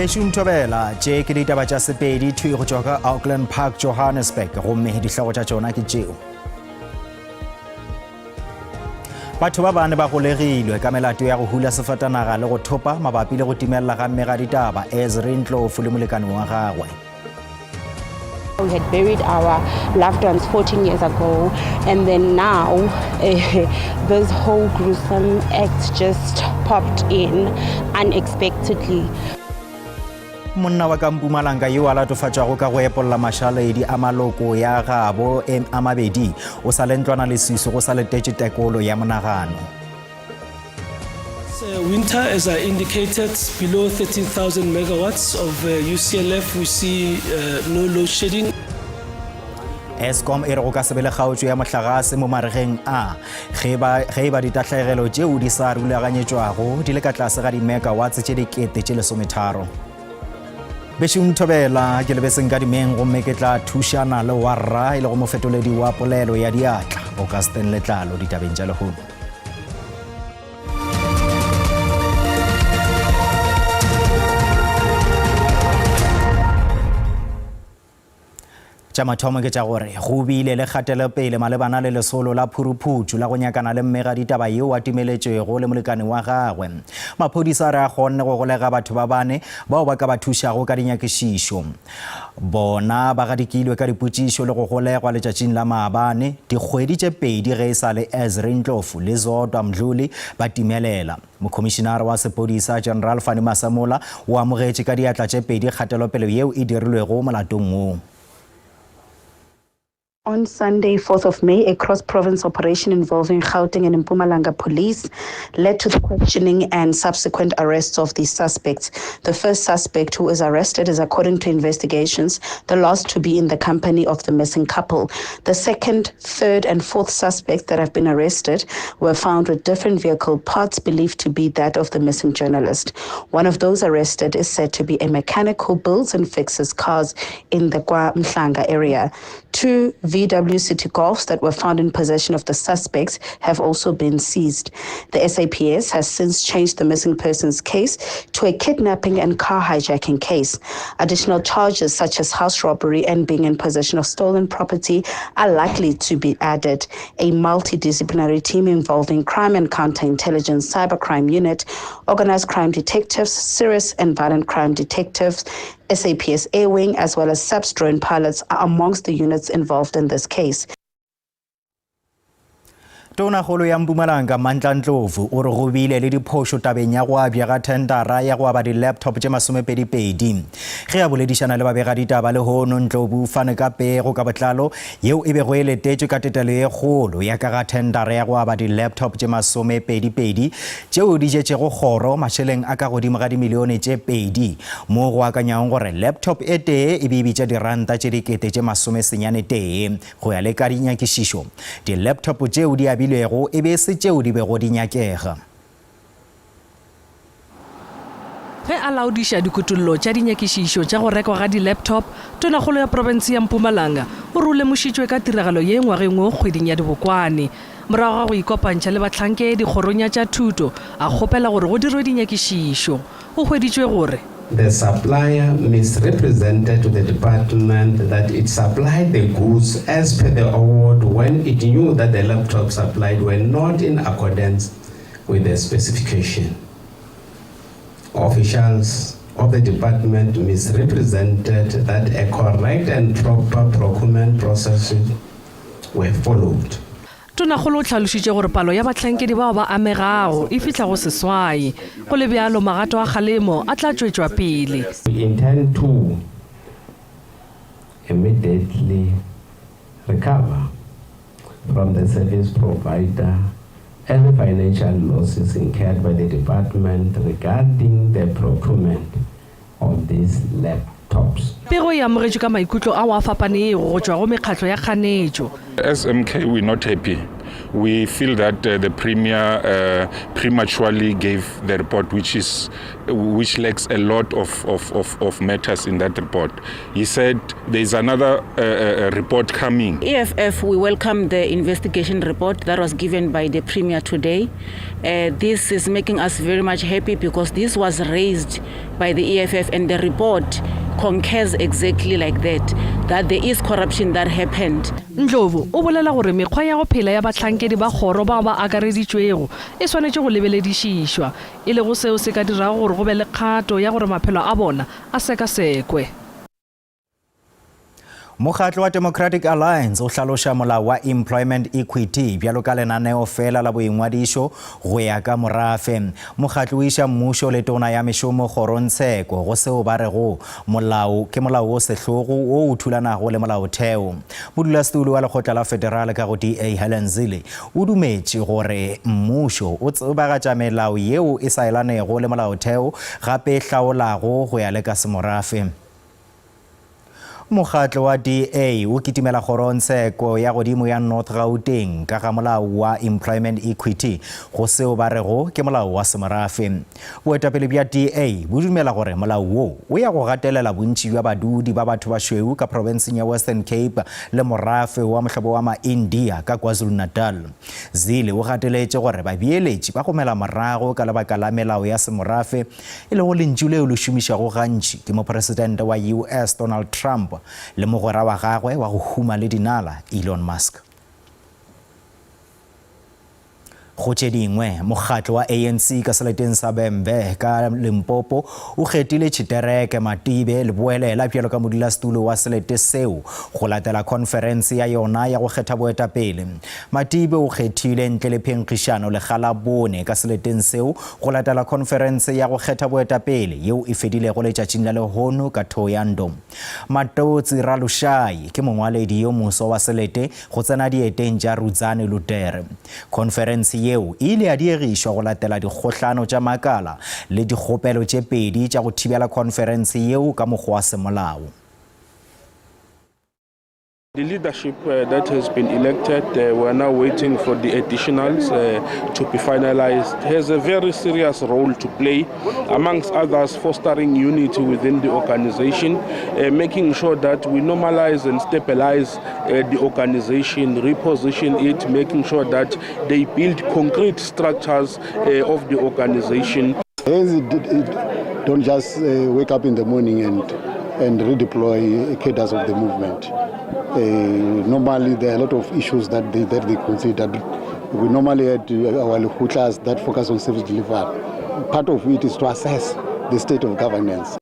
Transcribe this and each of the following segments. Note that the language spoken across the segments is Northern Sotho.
Bešung Thobela, tše ke ditaba tša Sepedi thwi go tšwa ka Auckland Park, Johannesburg, gomme dihlogo tša tšona ke tšeo. Batho ba bane ba golegilwe ka melato ya go hula sefatanaga le go thopa mabapi le go timelela ga mmegaditaba Ezri Ndlovu le molekane wa gagwe. We had buried our loved ones 14 years ago, and then now uh, this whole gruesome act just popped in unexpectedly. Monna wa ka Mpumalanga yo a latofatšwago ka go epolla mašaledi a maloko ya gabo a mabedi o sa le ntlwana leswiswi go sa letetše tekolo ya monagano. Winter, as I indicated, below 13,000 megawatts of UCLF, we see no load shedding. Eskom e re go ka se be le kgaotšo ya mohlagase mo maregeng a ge ba ge e ba ditahlegelo tšeo di sa rulaganyetšwago di le ka tlase ga di-megawatts tše dikete tše lesometharo. Bešung Thobela ke lebeseng ka dimeng gomme ke tla thušana le warra e lego mofetoledi wa polelo ya diatla Augustin Letlalo ditabeng tša lehono. Tša mathomo ke tša gore go bile le kgatelopele malebana le lesolo la phuruphutšu la go nyakana le mmegaditaba yo a timeletšwego le molekane wa gagwe. Maphodisa a re a kgonne go golega batho ba bane bao ba ka ba thušago ka dinyakišišo. Bona ba gadikilwe ka dipotšišo le go golegwa letšatšing la maabane, dikgwedi tše pedi ge e sa le Ezri Ndlovu le Zodwa Mdluli ba timelela. Mokhomišinara wa sepodisa General Fannie Masemola o amogetše ka diatla tše pedi kgatelopele yeo e dirilwego molatong wo. On Sunday, 4th of May, a cross-province operation involving Gauteng and Mpumalanga police led to the questioning and subsequent arrests of the suspects. The first suspect who is arrested is, according to investigations, the last to be in the company of the missing couple. The second, third, and fourth suspects that have been arrested were found with different vehicle parts believed to be that of the missing journalist. One of those arrested is said to be a mechanic who builds and fixes cars in the Kwa Mhlanga area. Two VW City Golfs that were found in possession of the suspects have also been seized. The SAPS has since changed the missing persons case to a kidnapping and car hijacking case. Additional charges such as house robbery and being in possession of stolen property are likely to be added. A multidisciplinary team involving crime and counterintelligence, cybercrime unit, organized crime detectives, serious and violent crime detectives, SAPS Air Wing, as well as SAPS drone pilots are amongst the units involved in this case. Tonakgolo ya Mpumalanga Mandla Ndlovu o re go bile le diphošo tabeng ya go abja ga thendara ya go aba di-laptop tše masomepedipedi. Ge a boledišana le babegaditaba lehono, Ndlovu o fane ka pego ka botlalo yeo e bego e letetšwe ka tetelo ye kgolo ya ka ga thendara ya go aba di-laptop tše masomepedipedi tšeo di jetšego kgoro mašeleng a ka godimo ga dimilione tše pedi mo go akanyago gore laptop e tee e be e bitša diranta tše dikete tše masomesenyanetee. Go ya le ka dinyakišišo, di-laptop tšeo di abilwego e be e se tšeo di bego di nyakega. Ge a laodiša dikutollo tša dinyakišišo tša go rekwa ga di-laptop, Tonakgolo ya profense ya Mpumalanga o re o lemošitšwe ka tiragalo ye ngwageng wo kgweding ya Dibokwane. Morago ga go ikopantšha le bahlankedi kgorong ya tša thuto, a kgopela gore go dirwe dinyakišišo. Go hweditšwe gore. The supplier misrepresented to the department that it supplied the goods as per the award when it knew that the laptops supplied were not in accordance with the specification. Officials of the department misrepresented that a correct and proper procurement processes were followed. Tonakgolo o hlalošitše gore palo ya bahlankedi bao ba amegago e fihla go seswai. Go le bjalo, magato a kgalemo a tla tšwetšwa pele. We intend to immediately recover from the service provider any financial losses incurred by the department regarding the procurement of these laptops. laptops. Pego e amogetšwe ka maikutlo ao a fapanego go tšwa go mekgatlo ya kganetšo. As MK we're not happy. We feel that uh, the premier uh, prematurely gave the report, which is which lacks a lot of, of, of, of matters in that report. He said there is another uh, uh, report coming. EFF, we welcome the investigation report that was given by the premier today. Uh, this is making us very much happy because this was raised by the EFF and the report concurs exactly like that, that there is corruption that happened. Ndlovu o bolela gore mekgwa ya go phela ya bahlankedi ba kgoro bao ba akareditšwego e swanetše go lebeledišišwa, e lego seo se ka dirago gore go be le kgato ya gore maphelo a bona a sekasekwe. Mokgatlo wa Democratic Alliance o hlaloša molao wa Employment Equity bjalo ka lenaneo fela la boingwadišo go ya ka morafe. Mokgatlo o iša mmušo le tona ya mešomo kgorongtsheko go seo ba rego molao ke molao wo sehlogo wo o thulanago le molaotheo. Modulasetulo wa lekgotla la federale ka go DA Helen Zille o dumetše gore mmušo o tsebagatša melao yeo e sa elanego le molaotheo gape e hlaolago go ya le ka semorafe. Mokgatlo wa DA o kitimela kgorongtsheko ya godimo ya North Gauteng ka ga molao wa Employment Equity go seo ba rego ke molao wa semorafe. Boetapele bja DA bo dumela gore molao wo o ya go gatelela bontši bja badudi ba batho bašweu ka profenseng ya Western Cape le morafe wa mohlobo wa ma-India ka KwaZulu-Natal. Zille o gateletše gore babeeletši ba gomela morago ka lebaka la melao ya semorafe e lego lentšu leo le šomišwago gantši ke mopresidente wa US Donald Trump le mogwera wa gagwe wa go huma le dinala Elon Musk. Go tše dingwe, mokgatlo wa ANC ka seleteng sa Vhembe ka Limpopo o kgethile Tshitereke Matibe leboelela bjalo ka modulasetulo wa selete seo go latela khonferense ya yona ya go kgetha boetapele. Matibe o kgethilwe ntle le phenkgišano lekga la bone ka seleteng seo go latela khonferense ya go kgetha boetapele yeo e fedilego letšatšing la lehono ka Thohoyandou. Matotsi Ralushai ke mongwaledi yo moswa wa selete go tsena dieteng tša Rudzani Lutere. Khonferense yeo e ile ya diegišwa go latela dikgohlano tša makala le dikgopelo tše pedi tša go thibela khonferense yeo ka mokgwa wa semolao. The leadership uh, that has been elected, uh, we are now waiting for the additionals uh, to be finalized, has a very serious role to play, amongst others, fostering unity within the organization, uh, making sure that we normalize and stabilize uh, the organization, reposition it, making sure that they build concrete structures uh, of the organization. It don't just uh, wake up in the morning and, and redeploy cadres of the movement. Uh, normally, there are a lot of issues that they, that they consider. We normally had uh, our lekgotlas that focus on service delivery. Part of it is to assess the state of governance.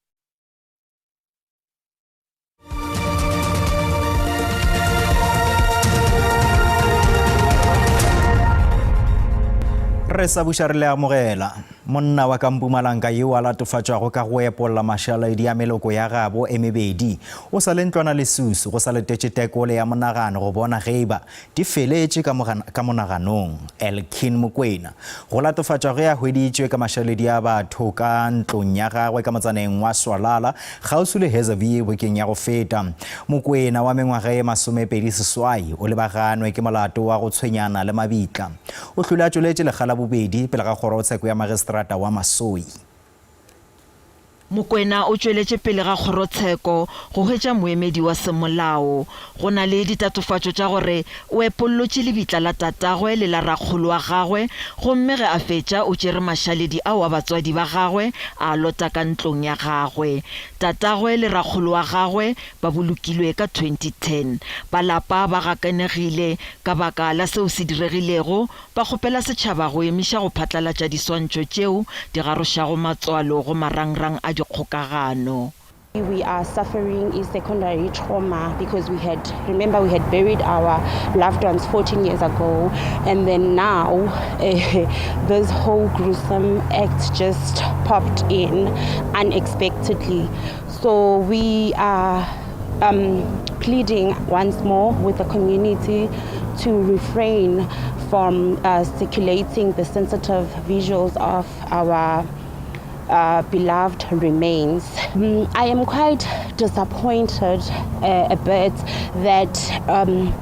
Re sa buša re le amogela. Monna wa ka Mpumalanga yo a latofatšwago ka go epolla mašaledi a meloko ya gabo e mebedi o sa le ntlwana lesusu go sa letetše tekole ya monagano go bona ge eba di feletše ka, ka monaganong. Elkin Mokwena go latofatšwa ge a hweditšwe ka mašaledi a batho ka ntlong ya gagwe ka motsaneng wa Swalala kgauswi le Hazyview bekeng ya go feta. Mokwena wa mengwaga ye 28 o lebaganwe ke molato wa go tshwenyana le mabitla. O hlwile a tšweletše lekga la bobedi pele ga kgorotsheko ya magistrata wa Masoi. Mokwena o tšweletše pele ga kgorotsheko go hwetša moemedi wa semolao. Go na le ditatofatšo tša gore o epollotše lebitla la tatagwe le la rakgolo wa gagwe gomme ge a fetša o tšere mašaledi ao a batswadi ba gagwe a a lota ka ntlong ya gagwe. Tatagwe le rakgolo wa gagwe ba bolokilwe ka 2010. Ba lapa ba gakanegile ka baka la seo se diregilego Ba kgopela setšhaba go emiša go phatlalatša diswantšho tšeo di garošago matswalo go marangrang a dikgokagano. We are suffering a secondary trauma because we had, remember we had buried our loved ones 14 years ago, and then now uh, this whole gruesome act just popped in unexpectedly. So we are um, pleading once more with the community to refrain from uh, circulating the sensitive visuals of our uh, beloved remains. Mm, I am quite disappointed uh, a bit that um,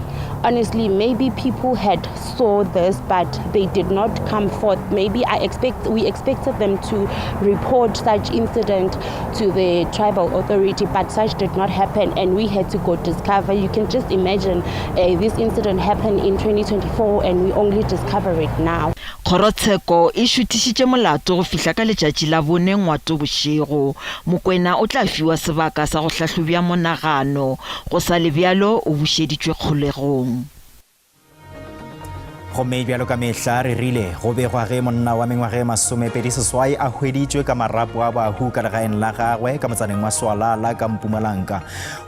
honestly maybe people had saw this but they did not come forth maybe i expect we expected them to report such incident to the tribal authority but such did not happen and we had to go discover you can just imagine uh, this incident happened in 2024 and we only discover it now Kgorotsheko e šuthišitše molato go fihla ka letšatši la bone Ngwato bošego. Mokwena o tla fiwa sebaka sa go hlahlobja monagano. Go sa le bjalo, o bušeditšwe kgolegong. Gomme bjalo ka mehla re rile go begwa ge monna wa mengwaga e masomepedi seswai a hweditšwe ka marapo a bahu ka legaeng la gagwe ka motsaneng wa Swalala ka Mpumalanga.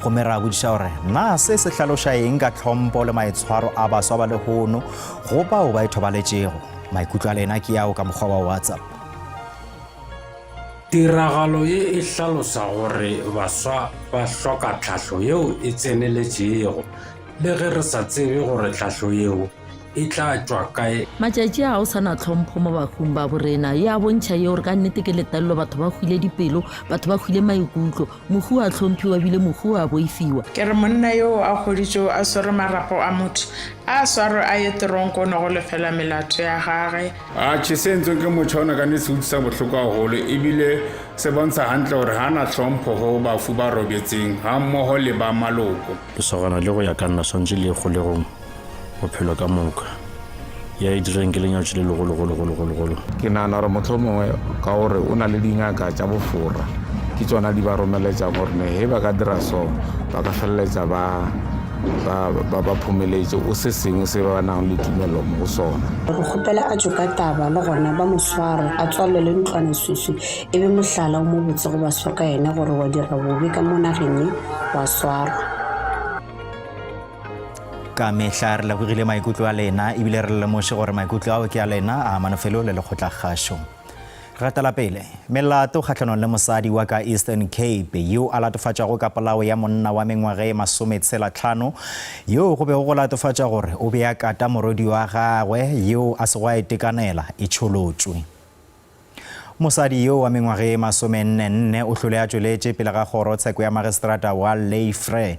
Gomme ra botšiša gore na se se hlaloša eng ka tlhompho le maitshwaro a baswa ba lehono Go bao ba ithobaletšego, maikutlo a lena ke ao ka mokgwa wa WhatsApp. Tiragalo ye e hlalosa gore baswa ba hloka tlhahlo yeo e tseneletšego, le ge re sa tsebe gore tlhahlo yeo e tla tšwa kae. Matšatši a ga o sa na tlhompho mo bahung ba borena. E a bontšha ye gore ka nnete ke letello, batho ba hwile dipelo, batho ba hwile maikutlo. Mohu a hlomphiwa ebile mohu a boifiwa. Ke re monna yoo a hweditšwego a swere marapo a motho, a a swarwe a ye teronkong go lefela melato ya gage. Atjhe, se entsweng ke motjha ona ka nnete se utlwisa bohloko haholo ebile se bontsha hantle hore ha a na hlompho ho bafu ba robetseng hammoho le ba maloko. Lesogana le go ya ka nna swantše le ye kgolegong bophelo ka moka. Ya e direng ke lenyatšo le legologologologologolo. Ke nagana gore mohlomongwe ka gore o na le dingaka tša bofora ke tšona di ba romeletšang gore ne he ba ka dira so ba ka feleletša ba ba ba ba phomeletše o se sengwe se ba nang le tumelo mo go sona. Re kgopela a tšwe ka taba le gona ba mo sware a tswalelwe ntlwaneswiswi e be mohlala o mobotse go baswa ka yena gore wa dira bobe ka mo nageng ye wa swarwa. Ka mehla re lebogile maikutlo a lena ebile re lemoše gore maikutlo ao ke a lena a manofelo le lekgotlakgašo. Re gatela pele. Melato kgahlanong le mosadi wa ka Eastern Cape yo a latofatšwago ka polao ya monna wa mengwaga e masometshela-tlhano yo go bego go latofatšwa gore o be a kata morwedi wa gagwe yo a sego a itekanela e tšholotšwe. Mosadi yo wa mengwaga e masomenne-nne o hlole a tšweletše pele ga kgoro tsheko ya magistrata wa Leyfre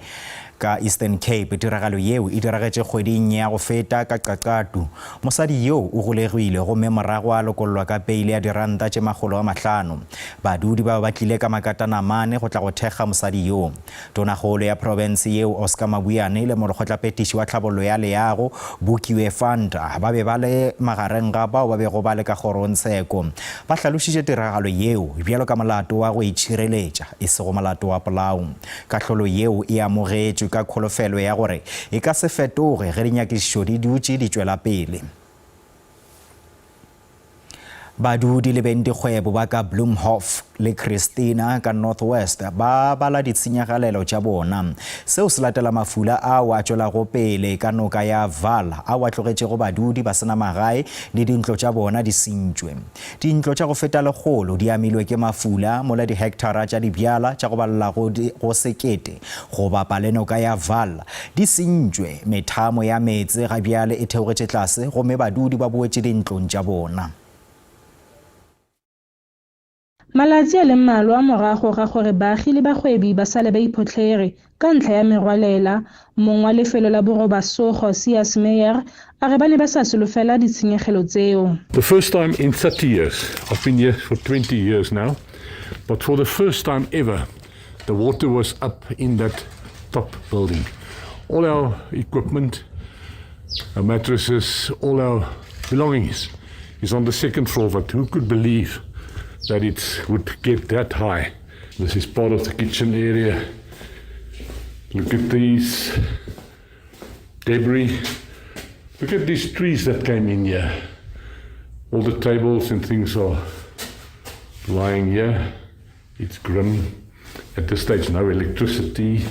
ka Eastern Cape. Tiragalo yeo e diragetše kgweding ya go feta ka Cacadu. Mosadi yo o golegilwe gomme morago a lokollwa ka peile ya diranta tše 500. Badudi ba be ba tlile ka makatanamane go tla go thekga mosadi yo. Tonakgolo ya profense yeo Oscar Mabuyane le molekgotlaphethiši wa tlhabollo ya leago Bukiwe Fanta ba be ba le magareng ga bao ba bego ba le ka kgorongtsheko. Ba hlalošitše tiragalo yeo bjalo ka molato wa go itšhireletša e sego molato wa polao. Kahlolo yeo e amogetšwe ka kholofelo ya gore e ka se fetoge ge dinyakišišo di dutše di tšwela pele. Badudi le bengdikgwebo ba ka Bloemhof le Christina ka North West ba bala ditshenyagalelo tša bona. Seo se latela mafula ao a tšwelago pele ka noka ya Vaal ao a tlogetšego badudi ba se na magae le dintlo tša bona di sentšwe. Dintlo tša go feta lekgolo di amilwe ke mafula mola dihektara tša dibjala tša go balela go sekete go bapa le noka ya Vaal di sentšwe. Methamo ya meetse ga bjale e theogetše tlase gomme badudi ba boetše dintlong tša bona. Malatsi a le mmalwa morago ga gore baagi le bagwebi ba sale ba iphotlhere ka ntlha ya merwalela, mong wa lefelo la borobasogo Sias Meyer a re ba ne ba sa solofela ditshenyegelo tseo. The first time in 30 years, I've been here for 20 years now, but for the first time ever, The water was up in that top building. All our equipment, our mattresses, all our belongings is on the second floor, but who could believe that it would get that high? This is part of the kitchen area. Look at these debris. Look at these trees that came in here. All the tables and things are lying here. It's grim. At this stage, no electricity.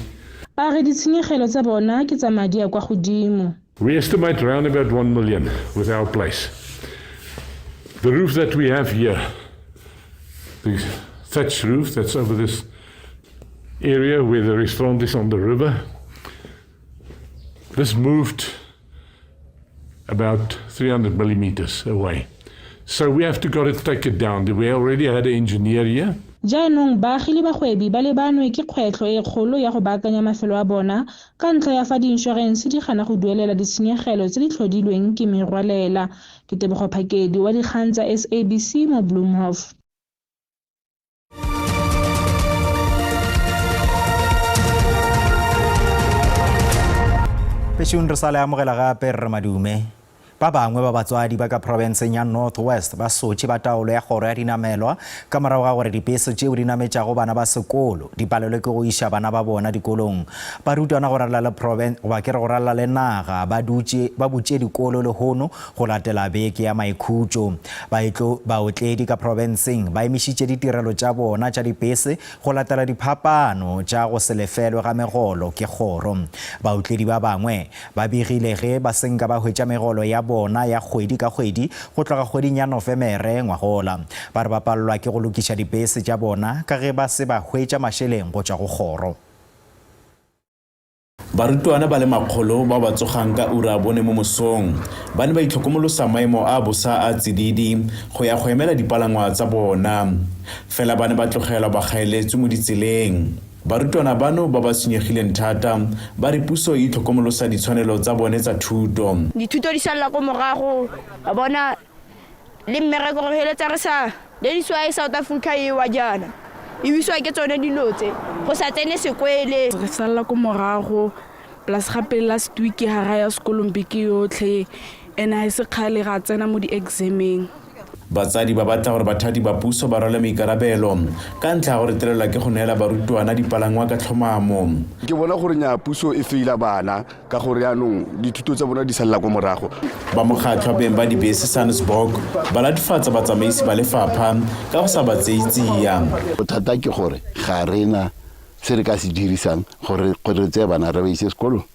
A re ditshenyegelo tsa bona ke tsa madi a kwa godimo. We estimate around about 1 million with our place. The roof that we have here, the thatch roof that's over this area where the restaurant is on the river, this moved about 300 millimeters away. So we have to got to take it down. We already had an engineer here. Jaanong baagi le bagwebi ba lebanwe ke kgwetlho e kgolo ya go baakanya mafelo a bona ka ntlha ya fa diinšorense di gana go duelela ditshenyegelo tse di tlhodilweng ke merwalela. Ke Tebogo Phakedi wa dikgang tsa SABC mo Bloemhof. Pešung re sa le amogela gape rre Madume. Ba bangwe ba batswadi ba ka profenseng ya North West ba sotše ba taolo ya kgoro ya dinamelwa ka morago ga gore dipese tšeo di nametšago bana ba sekolo di palelwe ke go iša bana ba bona dikolong. Barutwana go ralala le proven goba ke re go ralala le naga ba dutše ba butše dikolo lehono Go latela beke ya maikhutšo, baetlo baotledi ka profenseng ba emišitše ditirelo tša bona tša dipese go latela diphapano tša go se lefelwe ga megolo ke kgoro. Baotledi ba bangwe ba begile ge ba se nka ba hwetša megolo ya bona ya kgwedi ka kgwedi go tloga kgweding ya Nofemere ngwagola. Ba re ba palelwa ke go lokiša dipese tša bona ka ge ba se ba hwetša mašeleng go tšwa go kgoro. Barutwana ba le makgolo bao ba tsogang ka ura ya bone mo mosong ba ne ba itlhokomolosa maemo a bosa a tsididi go ya go emela dipalangwa tsa bona. Fela ba ne ba tlogelwa ba gaeletswe mo ditseleng. Barutwana bano ba ba tshwenyegileng thata ba re puso e itlhokomolosa ditshwanelo tsa bone tsa thuto. Dithuto di salela ko morago, wa bona le mmereko re heletsa re sa That is why South Africa e wa jaana e wisiwa ke tsone dilo tse go sa tsene sekwele. Re salela ko morago plus gape last week ga ra ya sekolong beke yotlhe and ga e se kgale ra tsena mo di-exameng. Batsadi ba batla gore bathati ba puso ba rwale maikarabelo ka ntlha ya go retelelwa ke go neela barutwana dipalangwa ka tlhomamo. Ke bona gore nyaa puso e feila bana ka gore yaanong dithuto tsa bona di salela kwa morago. Ba mokgatlho wa beng ba dibese Sansbok ba latofatsa batsamaisi ba lefapha ka go sa ba tseye tsia. Bothata ke gore ga re na se re ka se dirisang gore re tseye bana re ba ise sekolong.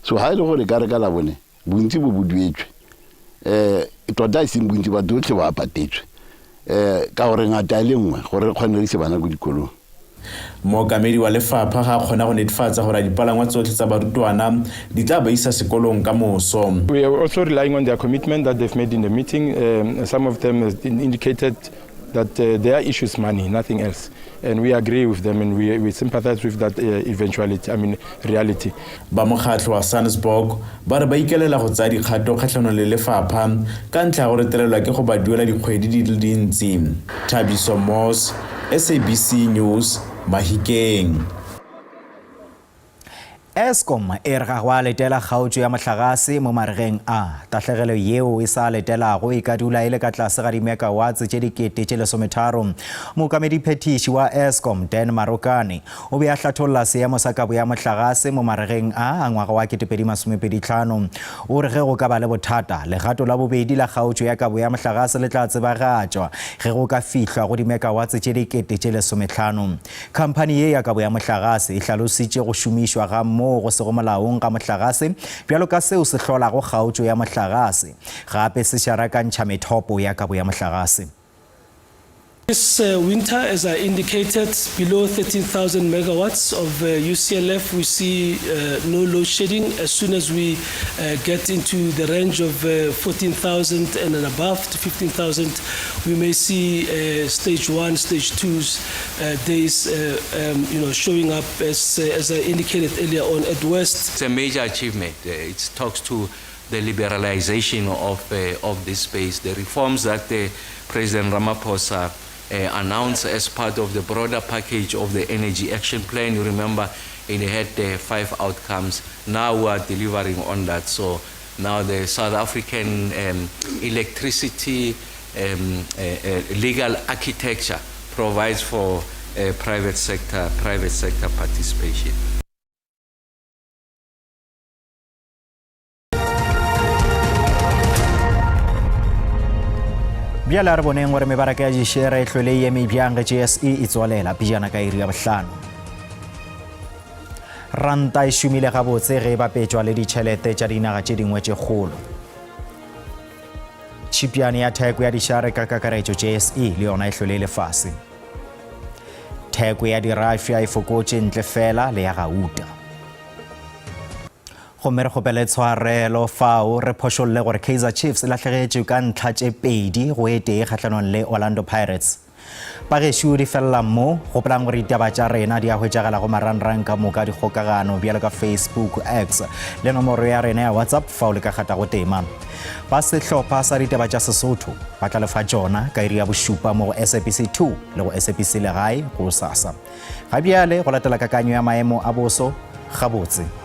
So ga e le gore ka re ka Labone bontsi bo bo duetswe, um tota e seng bontsi, batho botlhe ba patetswe um ka gore ngata e le nngwe gore re kgone re ise bana ko dikolong. Mookamedi wa lefapha ga a kgona go netefatsa gore a dipalangwa tsotlhe tsa barutwana di tla ba isa sekolong ka moso. We are also relying on their commitment that they've made in the meeting. Um, some of them indicated that uh, their issue is money, nothing else. And we agree with them and we, we sympathize with that uh, eventuality, I mean, reality. Ba mokgatlho wa Sansbog ba re ba ikelela go tsaya dikgato kgatlhanong le lefapha ka ntlha ya go retelelwa ke go ba duela dikgwedi di le dintsi. Thabiso Moss, SABC News, Mahikeng. Eskom e re ga go a letela kgaotšo ya mohlagase mo maregeng a. Tahlegelo yeo e sa letelago e ka dula e le ka tlase ga dimekawatse tše 3000. Mookamediphethiši wa Eskom, Dan Marokane, O be a hlatholla seemo sa kabo ya mohlagase mo maregeng a a ngwaga wa 2025. O re ge go ka ba le bothata, legato la bobedi la kgaotšo ya kabo ya mohlagase le tla tsebagatšwa ge go ka fihlwa go dimekawatse tše 15,000. Khamphani ye ya kabo ya mohlagase e hlalositše go šomišwa ga moo go sego molaong ga mohlagase bjalo ka seo se hlolago kgaotšo ya mohlagase, gape se šarakantšha methopo ya kabo ya mohlagase. This uh, winter, as I indicated, below 13,000 megawatts of uh, UCLF, we see uh, no load shedding. As soon as we uh, get into the range of uh, 14,000 and above to 15,000, we may see uh, stage one, stage twos uh, days, uh, um, you know, showing up as, uh, as I indicated earlier on at worst. It's a major achievement. Uh, it talks to the liberalization of, uh, of this space, the reforms that uh, President Ramaphosa uh, announced as part of the broader package of the Energy Action Plan. You remember it had uh, five outcomes. Now we are delivering on that. So now the South African um, electricity um, uh, uh, legal architecture provides for uh, private sector, private sector participation. Bjale a re boneng gore mebaraka ya dišere e hlwele e eme bjang ge JSE e tswalela pejana ka iri ya bohlano. Ranta e šomile gabotse ge e bapetšwa le ditšhelete tša dinaga tše dingwe tše kgolo. Tšhipjane ya theko ya dišare ka kakaretšo JSE le yona e hlwele e le fase. Theko ya dirafša e fokotše ntle fela le ya gauta. Gomme re kgopele tshwarelo fao re phošolle gore Kaizer Chiefs e lahlegetšwe ka ntlha tše 2 go e tee kgahlanong le Orlando Pirates. Bagešo di felela mo, gopolang gore ditaba tša rena di a hwetšagala go marangrang ka moka dikgokagano bjalo ka Facebook, X le nomoro ya rena ya WhatsApp fao le ka gatago tema. Ba sehlopha sa ditaba tša Sesotho ba tla le fa tšona ka iri ya bošupa mo go SABC 2 le go SABC Legae gosasa. Ga bjale go latela kakanyo ya maemo a boso gabotse.